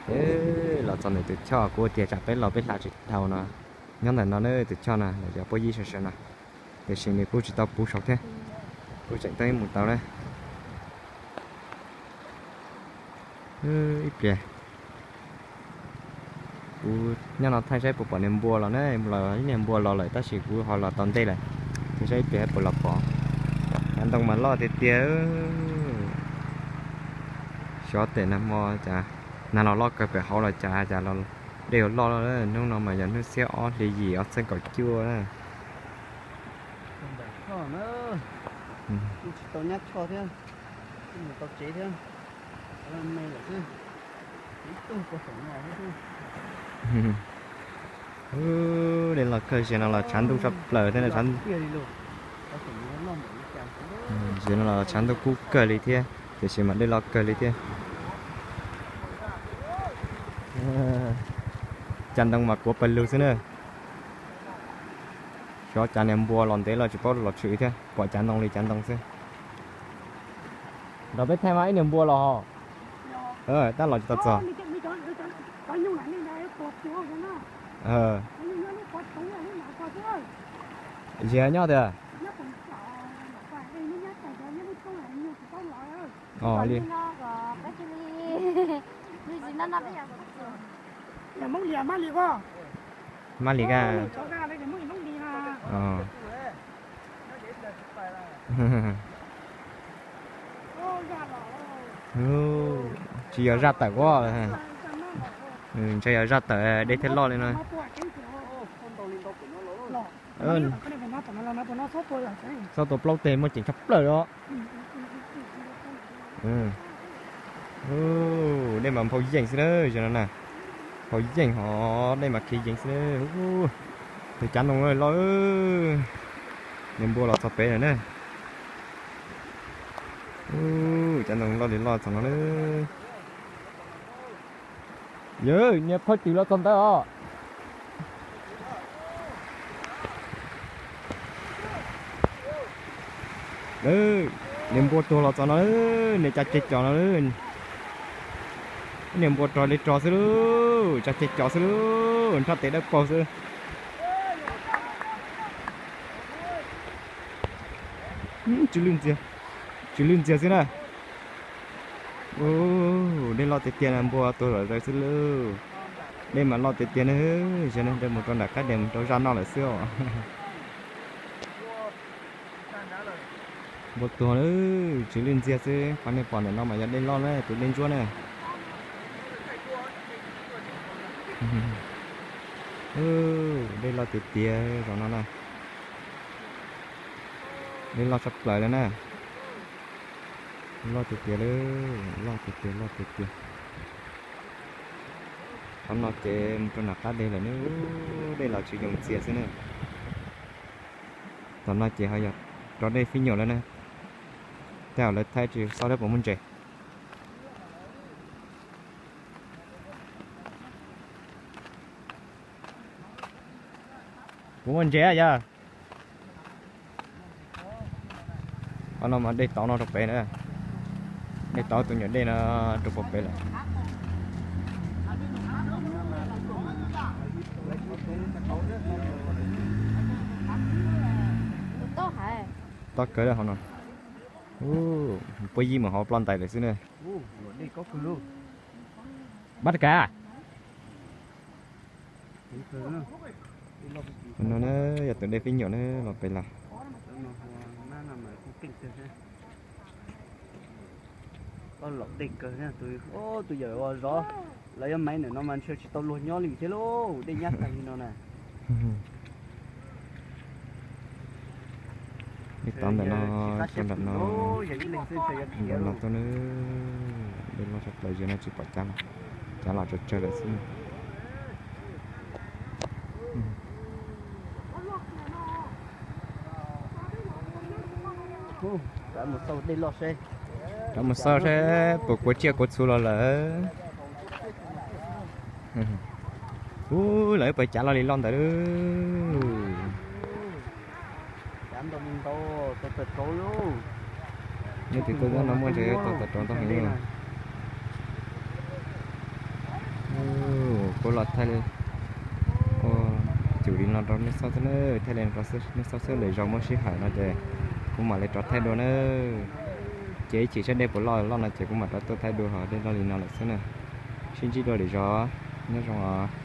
Los txog ntawm tus choj kuv tias tsam peb los peb hla tsis dhau no. Nyob ntawm no na tus choj no lawv cov phooj ywg sawv sawv no, tiam sis nws kuj tsis tau puv saum thiab, kuj tseem tau ib mus tau na. Ib pliag kuv nyob no thaij saib puas pom niag npua los na, los ib niag npua los lawm tab sis kuv ho los tau ntej lawm, ces saib ib pliag puas los pom. Cav ntoo mas loj tiag tiag. Xyov tej nag hmo cas nag los loj kawg pem hauv los cas cas los dej loj loj. Hnub no mas yog hnub xiab ob hli yim ob txhiab kaum cuaj na. Kuj tsis tau nyab choj thiab, kuj mus tau tsev thiab, me lawm xwb. Ib tug puag saum no xwb. Dej loj kawg, zaum no los tshav ntuj tshaj plaws thiab. Zaum no los tshav ntuj kub kawg li thiab, tiam sis mas dej loj kawg li thiab. Cav ntoo mas kuav pawg lug xwb na. Xyov cas niag npua los ntev los tsis paub los tshwm thiab, pom cav ntoo li cav ntoo xwb. Nrog peb thaij mas ib niag npua los ho. Tab los tsis tau txog. Ziag nyob tiag. Li. Mab li ka. Tsis yog zaj tawm ua. Ntshe yog zaj tawm dej thiaj loj li no. Txhob tua plaub teg muaj ceem tshaj plaws os. Dej mas nphau yeej xwb na, zaum no na. Nphau yeej hos dej mas khiv yees xwb na. Tus cav ntoo loj, niag npua los txog pem lawm na. Cav ntoo loj li loj txog no na. Yawg, niag phaj twm los txog ntawd os. Niag npua tuag los txog no, niag tsa ceg cos no. Niag npua rog li rog xwb lauj, tsa ceg cos xwb lauj, nrhaj tes dawb paug xwb. Tsw lwj ntxiag, tsw lwj ntxiag xwb na. Ua, dej loj tiag tiag na, npua tuag zom zaws xwb lauj. Dej mas loj tiag tiag na. Zaum no mus rau nram qab deg mus rau zaj noj lawm xwb os. Npua tuag, tsw lwj ntxiag xwb. Qhov nej pom ntawm no mas yog dej loj na, tus dej ntsuab na. Dej loj tiag tiag zaum no na. Dej loj tshaj plaws li na. Loj tiag tiag li, loj tiag tiag, loj tiag tiag. Qhov no ces mus rau nram qab deg lawm ne, dej los tsw yoos ntxiag xwb ne. Tom no ces ho yog rau dej fib nyuam lawm na. Tej zaum lawv thaij tsis xauj thiab puas muaj ntses. Puas muaj ntses yog? Qhov no mas dej tauv no rau pem na. Dej tauv tus nyuam dej no rau puag pem lawm. Tob kawg hauv no. Puab yij mus hauv ploj ntais lawm xwb na. Bab ka. No na, yog tus dej fib nyuam na los pem lawm. Tus yawm ua zov lawv yuav maiv ntawm no mas ntshe tsis tau luag nyob li thiab lauj, dej nyab tag li no na. Dej tauv ntawm no, rau nram no, nram no tuaj na. Dej loj tshaj plaws, zaum no tsis pom cav, cav los tsawg tsawg lawm xwb. Rov mus xauj seb puas kuav tsiaj kuav txhu los lawm. Ub, lawv pais cav loj li loj ntawd. Nyob twg tuaj nyob no muaj ntses tau tawm rau ntau heev. Los thaij li, ua, cum li no rau nej saib xwb na, thaij li no rau nej saib xwb, lwm zaus muaj sij hawm no ces kuv mam li rov thaij dua na. Ces ib chim saib dej puas loj loj no ces kuv mam rov tuaj thaij dua, ho dej loj li no lawm xwb na. Sib ntsib dua lwm zaus, nyob zoo os.